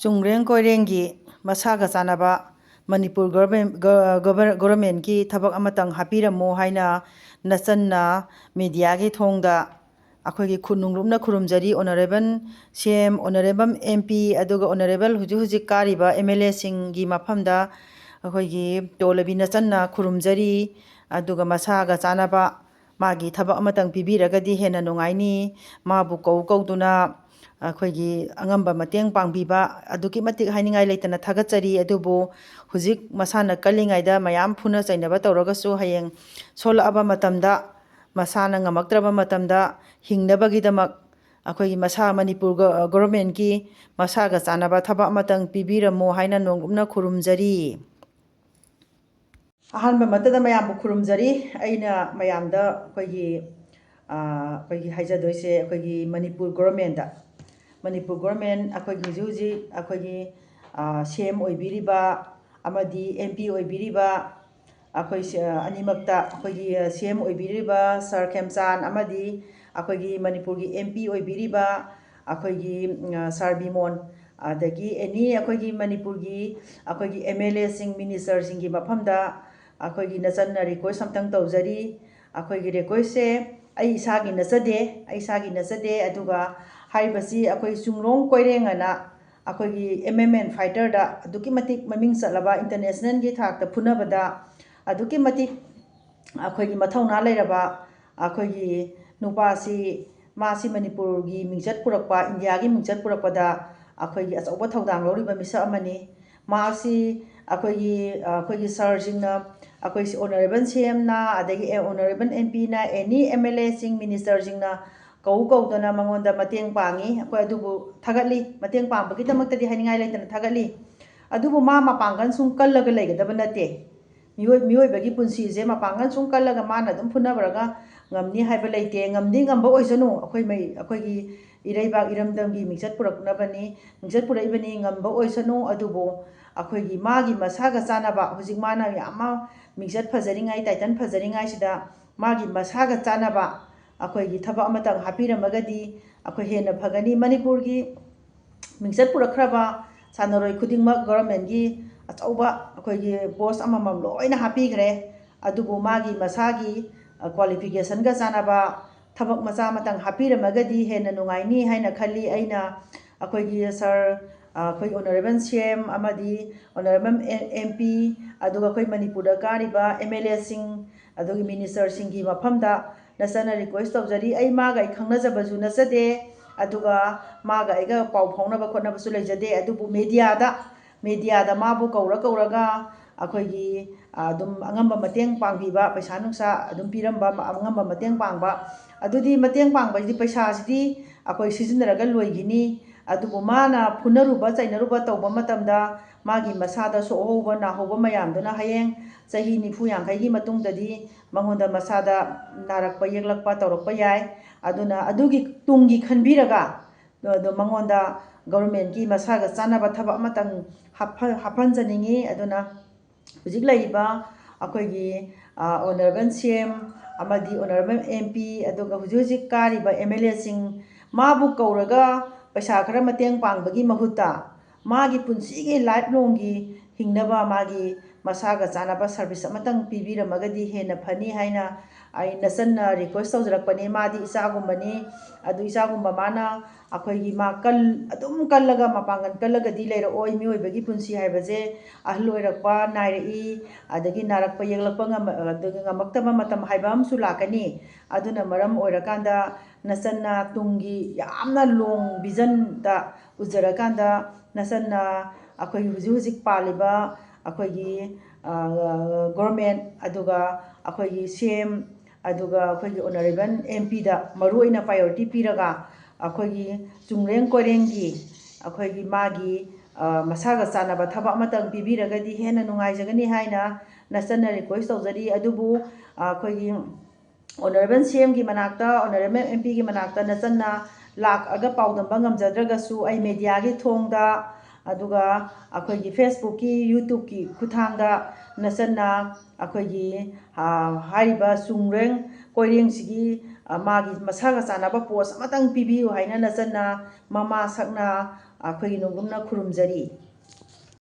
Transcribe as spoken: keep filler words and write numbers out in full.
ꯆꯨꯝꯔꯦꯡ ꯀꯣꯏꯔꯦꯡꯒꯤ ꯃꯁꯥꯒ ꯆꯥꯟꯅꯕ ꯃꯅꯤꯄꯨꯔ ꯒꯣꯔꯃꯦꯟ, ꯒ-, ꯒꯣꯕꯔ-, ꯒꯣꯔꯃꯦꯟꯒꯤ ꯊꯕꯛ ꯑꯃꯇꯪ ꯍꯥꯞꯄꯤꯔꯝꯃꯨ ꯍꯥꯏꯅ ꯅꯆꯟꯅ ꯃꯦꯗꯤꯌꯥꯒꯤ ꯊꯣꯡꯗ ꯑꯩꯈꯣꯏꯒꯤ ꯈꯨ-, ꯅꯣꯡꯂꯨꯛꯅ ꯈꯨꯔꯨꯝꯖꯔꯤ꯫ ꯑꯣꯅꯔꯦꯕꯜ ꯁꯤ ꯑꯦꯝ, ꯑꯣꯅꯔꯦꯕꯜ ꯑꯦꯝ ꯄꯤ, ꯑꯗꯨꯒ ꯑꯣꯅꯔꯦꯕꯜ ꯍꯧꯖꯤꯛ ꯍꯧꯖꯤꯛ ꯀꯥꯔꯤꯕ ꯑꯦꯝ ꯑꯦꯜ ꯑꯦꯁꯤꯡꯒꯤ ꯃꯐꯝꯗ ꯑꯩꯈꯣꯏꯒꯤ ꯇꯣꯂꯕꯤ ꯅꯆꯟꯅ ꯈꯨꯔꯨꯝꯖꯔꯤ꯫ ꯑꯗꯨꯒ ꯃꯁꯥꯒ ꯆꯥꯟꯅꯕ ꯃꯥꯒꯤ ꯊꯕꯛ ꯑꯃꯇꯪ ꯄꯤꯕꯤꯔꯒꯗꯤ ꯍꯦꯟꯅ ꯅꯨꯡꯉꯥꯏꯅꯤ꯫ ꯃꯥꯕꯨ ꯀꯧ ꯀꯧꯗꯨꯅ ꯑꯩꯈꯣꯏꯒꯤ ꯑꯉꯝꯕ ꯃꯇꯦꯡ ꯄꯥꯡꯕꯤꯕ ꯑꯗꯨꯛꯀꯤ ꯃꯇꯤꯛ ꯍꯥꯏꯅꯤꯡꯉꯥꯏ ꯂꯩꯇꯅ ꯊꯥꯒꯠꯆꯔꯤ꯫ ꯑꯗꯨꯕꯨ ꯍꯧꯖꯤꯛ ꯃꯁꯥꯅ ꯀꯜꯂꯤꯉꯩꯗ ꯃꯌꯥꯝ ꯐꯨꯅ ꯆꯩꯅꯕ ꯇꯧꯔꯒꯁꯨ ꯍꯌꯦꯡ ꯁꯣꯜꯂꯛꯑꯕ ꯃꯇꯝꯗ, ꯃꯁꯥꯅ ꯉꯝꯃꯛꯇ꯭ꯔꯕ ꯃꯇꯝꯗ ꯍꯤꯡꯅꯕꯒꯤꯗꯃꯛ ꯑꯩꯈꯣꯏꯒꯤ ꯃꯁꯥ ꯃꯅꯤꯄꯨꯔ ꯒ-, ꯒꯣꯔꯃꯦꯟꯒꯤ ꯃꯁꯥꯒ ꯆꯥꯟꯅꯕ ꯊꯕꯛ ꯑꯃꯇꯪ ꯄꯤꯕꯤꯔꯝꯃꯣ ꯍꯥꯏꯅ ꯅꯣꯡꯂꯨꯛꯅ ꯈꯨꯔꯨꯝꯖꯔꯤ꯫ ꯑꯍꯥꯟꯕ ꯃꯛꯇꯗ ꯃꯌꯥꯝꯕꯨ ꯈꯨꯔꯨꯝꯖꯔꯤ꯫ ꯑꯩꯅ ꯃꯌꯥꯝꯗ ꯑꯩꯈꯣꯏꯒꯤ, ꯑ, ꯑꯩꯈꯣꯏꯒꯤ ꯍꯥꯏꯖꯗꯣꯏꯁꯦ ꯑꯩꯈꯣꯏꯒꯤ ꯃꯅꯤꯄꯨꯔ ꯒꯣꯔꯃꯦꯟꯗ, ꯃꯅꯤꯄꯨꯔ ꯒꯣꯔꯃꯦꯟ ꯑꯩꯈꯣꯏꯒꯤ ꯍꯧꯖꯤꯛ ꯍꯧꯖꯤꯛ ꯑꯩꯈꯣꯏꯒꯤ, ꯑ, ꯁꯤ ꯑꯦꯝ ꯑꯣꯏꯕꯤꯔꯤꯕ ꯑꯃꯗꯤ ꯑꯦꯝ ꯄꯤ ꯑꯣꯏꯕꯤꯔꯤꯕ ꯑꯩꯈꯣꯏ ꯁꯤ-, ꯑ, ꯑꯅꯤꯃꯛꯇ ꯑꯩꯈꯣꯏꯒꯤ, ꯑ, ꯁꯤ ꯑꯦꯝ ꯑꯣꯏꯕꯤꯔꯤꯕ ꯁꯥꯔ ꯈꯦꯝꯆꯥꯟ ꯑꯃꯗꯤ ꯑꯩꯈꯣꯏꯒꯤ ꯃꯅꯤꯄꯨꯔꯒꯤ ꯑꯦꯝ ꯄꯤ ꯑꯣꯏꯕꯤꯔꯤꯕ ꯑꯩꯈꯣꯏꯒꯤ, ꯎꯝ, ꯑ, ꯁꯥꯔ ꯕꯤꯃꯣꯟ, ꯑꯗꯒꯤ ꯑꯦꯅꯤ ꯑꯩꯈꯣꯏꯒꯤ ꯃꯅꯤꯄꯨꯔꯒꯤ ꯑꯩꯈꯣꯏꯒꯤ ꯑꯦꯝ ꯑꯦꯜ ꯑꯦꯁꯤꯡ, ꯃꯤꯅꯤꯁꯇꯔꯁꯤꯡꯒꯤ ꯃꯐꯝꯗ ꯑꯩꯈꯣꯏꯒꯤ ꯅꯆꯟꯅ ꯔꯤꯀ꯭ꯋꯦꯁ ꯑꯝꯇꯪ ꯇꯧꯖꯔꯤ꯫ ꯑꯩꯈꯣꯏꯒꯤ ꯔꯤꯀ꯭ꯋꯦꯁꯁꯦ ꯑꯩ ꯏꯁꯥꯒꯤ ꯅꯠꯆꯗꯦ, ꯑꯩ ꯏꯁꯥꯒꯤ ꯅꯠꯆꯗꯦ, ꯑꯗꯨꯒ ꯍꯥꯏꯔꯤꯕꯁꯤ ꯑꯩꯈꯣꯏ ꯆꯨꯝꯂꯣꯡ ꯀꯣꯏꯔꯦꯡ ꯑꯅ ꯑꯩꯈꯣꯏꯒꯤ ꯑꯦꯝ ꯑꯦꯝ ꯑꯦꯟ ꯐꯥꯏꯇꯔꯗ ꯑꯗꯨꯛꯀꯤ ꯃꯇꯤꯛ ꯃꯃꯤꯡ ꯆꯠꯂꯕ, ꯏꯟꯇꯔꯅꯦꯁꯅꯦꯜꯒꯤ ꯊꯥꯛꯇ ꯐꯨꯅꯕꯗ ꯑꯗꯨꯛꯀꯤ ꯃꯇꯤꯛ ꯑꯩꯈꯣꯏꯒꯤ ꯃꯊꯧꯅꯥ ꯂꯩꯔꯕ ꯑꯩꯈꯣꯏꯒꯤ ꯅꯨꯄꯥꯁꯤ, ꯃꯥꯁꯤ ꯃꯅꯤꯄꯨꯔꯒꯤ ꯃꯤꯡꯆꯠ ꯄꯨꯔꯛꯄ, ꯏꯟꯗꯤꯌꯥꯒꯤ ꯃꯤꯡꯆꯠ ꯄꯨꯔꯛꯄꯗ ꯑꯩꯈꯣꯏꯒꯤ ꯑꯆꯧꯕ ꯊꯧꯗꯥꯡ ꯂꯧꯔꯤꯕ ꯃꯤꯁꯛ ꯑꯃꯅꯤ꯫ ꯃꯥꯁꯤ ꯑꯩꯈꯣꯏꯒꯤ, ꯑꯩꯈꯣꯏꯒꯤ ꯁꯥꯔꯁꯤꯡꯅ, ꯑꯩꯈꯣꯏ ꯑꯣꯅꯔꯦꯕꯜ ꯁꯤ ꯑꯦꯝꯅ, ꯑꯗꯒꯤ ꯑꯣꯅꯔꯦꯕꯜ ꯑꯦꯝ ꯄꯤꯅ, ꯑꯦꯅꯤ ꯑꯦꯝ ꯑꯦꯜ ꯑꯦꯁꯤꯡ, ꯃꯤꯅꯤꯁꯇꯔꯁꯤꯡꯅ ꯀꯧ ꯀꯧꯗꯅ ꯃꯉꯣꯟꯗ ꯃꯇꯦꯡ ꯄꯥꯡꯉꯤ꯫ ꯑꯩꯈꯣꯏ ꯑꯗꯨꯕꯨ ꯊꯥꯒꯠꯂꯤ꯫ ꯃꯇꯦꯡ ꯄꯥꯡꯕꯒꯤꯗꯃꯛꯇꯗꯤ ꯍꯥꯏꯅꯤꯡꯉꯥꯏ ꯂꯩꯇꯅ ꯊꯥꯒꯠꯂꯤ꯫ ꯑꯗꯨꯕꯨ ꯃꯥ ꯃꯄꯥꯡꯒꯜ ꯁꯨꯝ ꯀꯜꯂꯒ ꯂꯩꯒꯗꯕ ꯅꯠꯇꯦ꯫ ꯃꯤꯑꯣꯏ-, ꯃꯤꯑꯣꯏꯕꯒꯤ ꯄꯨꯟꯁꯤꯁꯦ ꯃꯄꯥꯡꯒꯜ ꯁꯨꯝ ꯀꯜꯂꯒ ꯃꯥꯅ ꯑꯗꯨꯝ ꯐꯨꯅꯕ꯭ꯔꯒ ꯉꯝꯅꯤ ꯍꯥꯏꯕ ꯂꯩꯇꯦ꯫ ꯉꯝꯗꯤ ꯉꯝꯕ ꯑꯣꯏꯁꯅꯨ, ꯑꯩꯈꯣꯏ ꯃꯩ-, ꯑꯩꯈꯣꯏꯒꯤ ꯏꯔꯩꯕꯥꯛ ꯏꯔꯝꯗꯝꯒꯤ ꯃꯤꯡꯆꯠ ꯄꯨꯔꯛꯅꯕꯅꯤ, ꯃꯤꯡꯆꯠ ꯄꯨꯔꯛꯏꯕꯅꯤ, ꯉꯝꯕ ꯑꯣꯏꯁꯅꯨ꯫ ꯑꯗꯨꯕꯨ ꯑꯩꯈꯣꯏꯒꯤ ꯃꯥꯒꯤ ꯃꯁꯥꯒ ꯆꯥꯟꯅꯕ, ꯍꯧꯖꯤꯛ ꯃꯥꯅ ꯌꯥꯝ ꯑꯃ ꯃꯤꯡꯆꯠ ꯐꯖꯔꯤꯉꯩ, ꯇꯥꯏꯇꯜ ꯐꯖꯔꯤꯉꯩꯁꯤꯗ ꯃꯥꯒꯤ ꯃꯁꯥꯒ ꯆꯥꯟꯅꯕ ꯑꯩꯈꯣꯏꯒꯤ ꯊꯕꯛ ꯑꯃꯇꯪ ꯍꯥꯞꯄꯤꯔꯝꯃꯒꯗꯤ ꯑꯩꯈꯣꯏ ꯍꯦꯟꯅ ꯐꯒꯅꯤ꯫ ꯃꯅꯤꯄꯨꯔꯒꯤ ꯃꯤꯡꯆꯠ ꯄꯨꯔꯛꯈ꯭ꯔꯕ ꯁꯥꯟꯅꯔꯣꯏ ꯈꯨꯗꯤꯡꯃꯛ ꯒꯣꯔꯃꯦꯟꯒꯤ ꯑꯆꯧꯕ ꯑꯩꯈꯣꯏꯒꯤ ꯄꯣꯁ ꯑꯃꯃꯝ ꯂꯣꯏꯅ ꯍꯥꯞꯄꯤꯈ꯭ꯔꯦ꯫ ꯑꯗꯨꯕꯨ ꯃꯥꯒꯤ ꯃꯁꯥꯒꯤ ꯀ꯭ꯋꯥꯂꯤꯐꯤꯀꯦꯁꯟꯒ ꯆꯥꯟꯅꯕ ꯊꯕꯛ ꯃꯆꯥ ꯑꯃꯇꯪ ꯍꯥꯞꯄꯤꯔꯝꯃꯒꯗꯤ ꯍꯦꯟꯅ ꯅꯨꯡꯉꯥꯏꯅꯤ ꯍꯥꯏꯅ ꯈꯜꯂꯤ꯫ ꯑꯩꯅ ꯑꯩꯈꯣꯏꯒꯤ ꯁꯥꯔ, ꯑꯩꯈꯣꯏ ꯑꯣꯅꯔꯦꯕꯜ ꯁꯤ ꯑꯦꯝ ꯑꯃꯗꯤ ꯑꯣꯅꯔꯦꯕꯜ ꯑꯦꯝ ꯄꯤ, ꯑꯗꯨꯒ ꯑꯩꯈꯣꯏ ꯃꯅꯤꯄꯨꯔꯗ ꯀꯥꯔꯤꯕ ꯑꯦꯝ ꯑꯦꯜ ꯑꯦꯁꯤꯡ, ꯑꯗꯨꯒꯤ ꯃꯤꯅꯤꯁꯇꯔꯁꯤꯡꯒꯤ ꯃꯐꯝꯗ ꯅꯆꯟꯅ ꯔꯤꯀ꯭ꯋꯦꯁ ꯇꯧꯖꯔꯤ꯫ ꯑꯩ ꯃꯥꯒ ꯑꯩ ꯈꯪꯅꯖꯕꯁꯨ ꯅꯠꯆꯗꯦ, ꯑꯗꯨꯒ ꯃꯥꯒ ꯑꯩꯒ ꯄꯥꯎ ꯐꯥꯎꯅꯕ ꯈꯣꯠꯅꯕꯁꯨ ꯂꯩꯖꯗꯦ꯫ ꯑꯗꯨꯕꯨ ꯃꯦꯗꯤꯌꯥꯗ, ꯃꯦꯗꯤꯌꯥꯗ ꯃꯥꯕꯨ ꯀꯧꯔ ꯀꯧꯔꯒ ꯑꯩꯈꯣꯏꯒꯤ, ꯑ, ꯑꯗꯨꯝ ꯑꯉꯝꯕ ꯃꯇꯦꯡ ꯄꯥꯡꯕꯤꯕ, ꯄꯩꯁꯥ ꯅꯨꯡꯁꯥ ꯑꯗꯨꯝ ꯄꯤꯔꯝꯕ, ꯑꯉꯝꯕ ꯃꯇꯦꯡ ꯄꯥꯡꯕ꯫ ꯑꯗꯨꯗꯤ ꯃꯇꯦꯡ ꯄꯥꯡꯕꯁꯤꯗꯤ, ꯄꯩꯁꯥꯁꯤꯗꯤ ꯑꯩꯈꯣꯏ ꯁꯤꯖꯤꯟꯅꯔꯒ ꯂꯣꯏꯈꯤꯅꯤ꯫ ꯑꯗꯨꯕꯨ ꯃꯥꯅ ꯐꯨꯅꯔꯨꯕ ꯆꯩꯅꯔꯨꯕ ꯇꯧꯕ ꯃꯇꯝꯗ ꯃꯥꯒꯤ ꯃꯁꯥꯗ ꯁꯣꯛꯍꯧꯕ ꯅꯥꯍꯧꯕ ꯃꯌꯥꯝꯗꯨꯅ ꯍꯌꯦꯡ ꯆꯍꯤ ꯅꯤꯐꯨ ꯌꯥꯡꯈꯩꯒꯤ ꯃꯇꯨꯡꯗꯗꯤ ꯃꯉꯣꯟꯗ ꯃꯁꯥꯗ ꯅꯥꯔꯛꯄ ꯌꯦꯛꯂꯛꯄ ꯇꯧꯔꯛꯄ ꯌꯥꯏ꯫ ꯑꯗꯨꯅ ꯑꯗꯨꯒꯤ ꯇꯨꯡꯒꯤ ꯈꯟꯕꯤꯔꯒ ꯑꯗꯣ ꯃꯉꯣꯟꯗ ꯒꯣꯚꯔꯟꯃꯦꯟꯠꯀꯤ ꯃꯁꯥꯒ ꯆꯥꯟꯅꯕ ꯊꯕꯛ ꯑꯃꯇꯪ ꯍꯥꯞꯍꯟ-, ꯍꯥꯞꯍꯟꯖꯅꯤꯡꯉꯤ꯫ ꯑꯗꯨꯅ ꯍꯧꯖꯤꯛ ꯂꯩꯔꯤꯕ ꯑꯩꯈꯣꯏꯒꯤ, ꯑ, ꯑꯣꯅꯔꯦꯕꯜ ꯁꯤ ꯑꯦꯝ ꯑꯃꯗꯤ ꯑꯣꯅꯔꯦꯕꯜ ꯑꯦꯝ ꯄꯤ, ꯑꯗꯨꯒ ꯍꯧꯖꯤꯛ ꯍꯧꯖꯤꯛ ꯀꯥꯔꯤꯕ ꯑꯦꯝ ꯑꯦꯜ ꯑꯦꯁꯤꯡ, ꯃꯥꯕꯨ ꯀꯧꯔꯒ ꯄꯩꯁꯥ ꯈꯔ ꯃꯇꯦꯡ ꯄꯥꯡꯕꯒꯤ ꯃꯍꯨꯠꯇ ꯃꯥꯒꯤ ꯄꯨꯟꯁꯤꯒꯤ ꯂꯥꯏꯐ ꯂꯣꯡꯒꯤ ꯍꯤꯡꯅꯕ ꯃꯥꯒꯤ ꯃꯁꯥꯒ ꯆꯥꯟꯅꯕ ꯁꯔꯚꯤꯁ ꯑꯃꯇꯪ ꯄꯤꯕꯤꯔꯝꯃꯒꯗꯤ ꯍꯦꯟꯅ ꯐꯅꯤ ꯍꯥꯏꯅ ꯑꯩ ꯅꯆꯟꯅ ꯔꯤꯀ꯭ꯋꯦꯁ ꯇꯧꯖꯔꯛꯄꯅꯤ꯫ ꯃꯥꯗꯤ ꯏꯆꯥꯒꯨꯝꯕꯅꯤ꯫ ꯑꯗꯨ ꯏꯆꯥꯒꯨꯝꯕ ꯃꯥꯅ ꯑꯩꯈꯣꯏꯒꯤ ꯃꯥ ꯀꯜ-, ꯑꯗꯨꯝ ꯀꯜꯂꯒ, ꯃꯄꯥꯡꯒꯜ ꯀꯜꯂꯒꯗꯤ ꯂꯩꯔꯛꯑꯣꯏ꯫ ꯃꯤꯑꯣꯏꯕꯒꯤ ꯄꯨꯟꯁꯤ ꯍꯥꯏꯕꯁꯦ ꯑꯍꯜ ꯑꯣꯏꯔꯛꯄ, ꯅꯥꯏꯔꯛꯏ, ꯑꯗꯒꯤ ꯅꯥꯔꯛꯄ ꯌꯦꯛꯂꯛꯄ ꯉꯝ-, ꯑꯗꯒꯤ ꯉꯝꯃꯛꯇꯕ ꯃꯇꯝ ꯍꯥꯏꯕ ꯑꯃꯁꯨ ꯂꯥꯛꯀꯅꯤ꯫ ꯑꯗꯨꯅ ꯃꯔꯝ ꯑꯣꯏꯔꯀꯥꯟꯗ ꯅꯆꯟꯅ ꯇꯨꯡꯒꯤ ꯌꯥꯝꯅ ꯂꯣꯡ ꯚꯤꯖꯟꯗ ꯎꯖꯔꯀꯥꯟꯗ ꯅꯆꯟꯅ ꯑꯩꯈꯣꯏꯒꯤ ꯍꯧꯖꯤꯛ ꯍꯧꯖꯤꯛ ꯄꯥꯜꯂꯤꯕ ꯑꯩꯈꯣꯏꯒꯤ, ꯑ, ꯒꯣꯔꯃꯦꯟꯠ, ꯑꯗꯨꯒ ꯑꯩꯈꯣꯏꯒꯤ ꯁꯤ ꯑꯦꯝ, ꯑꯗꯨꯒ ꯑꯩꯈꯣꯏꯒꯤ ꯑꯣꯅꯔꯦꯕꯜ ꯑꯦꯝ ꯄꯤꯗ ꯃꯔꯨꯑꯣꯏꯅ ꯄ꯭ꯔꯥꯏꯌꯣꯔꯤꯇꯤ ꯄꯤꯔꯒ ꯑꯩꯈꯣꯏꯒꯤ ꯆꯨꯡꯂꯦꯟ ꯀꯣꯏꯔꯦꯡꯒꯤ ꯑꯩꯈꯣꯏꯒꯤ ꯃꯥꯒꯤ, ꯑ, ꯃꯁꯥꯒ ꯆꯥꯟꯅꯕ ꯊꯕꯛ ꯑꯃꯇꯪ ꯄꯤꯕꯤꯔꯒꯗꯤ ꯍꯦꯟꯅ ꯅꯨꯡꯉꯥꯏꯖꯒꯅꯤ ꯍꯥꯏꯅ ꯅꯆꯟꯅ ꯔꯤꯀ꯭ꯋꯦꯁ ꯇꯧꯖꯔꯤ꯫ ꯑꯗꯨꯕꯨ, ꯑ, ꯑꯩꯈꯣꯏꯒꯤ ꯑꯣꯅꯔꯦꯕꯜ ꯁꯤ ꯑꯦꯝꯒꯤ ꯃꯅꯥꯛꯇ, ꯑꯣꯅꯔꯦꯕꯜ ꯑꯦꯝ ꯄꯤꯒꯤ ꯃꯅꯥꯛꯇ ꯅꯆꯟꯅ ꯂꯥꯛꯑꯒ ꯄꯥꯎꯗꯝꯕ ꯉꯝꯖꯗ꯭ꯔꯒꯁꯨ ꯑꯩ ꯃꯦꯗꯤꯌꯥꯒꯤ ꯊꯣꯡꯗ, ꯑꯗꯨꯒ ꯑꯩꯈꯣꯏꯒꯤ ꯐꯦꯁꯕꯨꯛꯀꯤ, ꯌꯨꯇ꯭ꯌꯨꯕꯀꯤ ꯈꯨꯠꯊꯥꯡꯗ ꯅꯆꯟꯅ ꯑꯩꯈꯣꯏꯒꯤ, ꯑ, ꯍꯥꯏꯔꯤꯕ ꯆꯨꯡꯂꯦꯟ ꯀꯣꯏꯔꯦꯡꯁꯤꯒꯤ, ꯑ, ꯃꯥꯒꯤ ꯃꯁꯥꯒ ꯆꯥꯟꯅꯕ ꯄꯣꯁ ꯑꯃꯇꯪ ꯄꯤꯕꯤꯌꯨ ꯍꯥꯏꯅ ꯅꯆꯟꯅ ꯃꯃꯥ ꯁꯛꯅ, ꯑꯩꯈꯣꯏꯒꯤ ꯅꯨꯡꯒꯨꯝꯅ ꯈꯨꯔꯨꯝꯖꯔꯤ꯫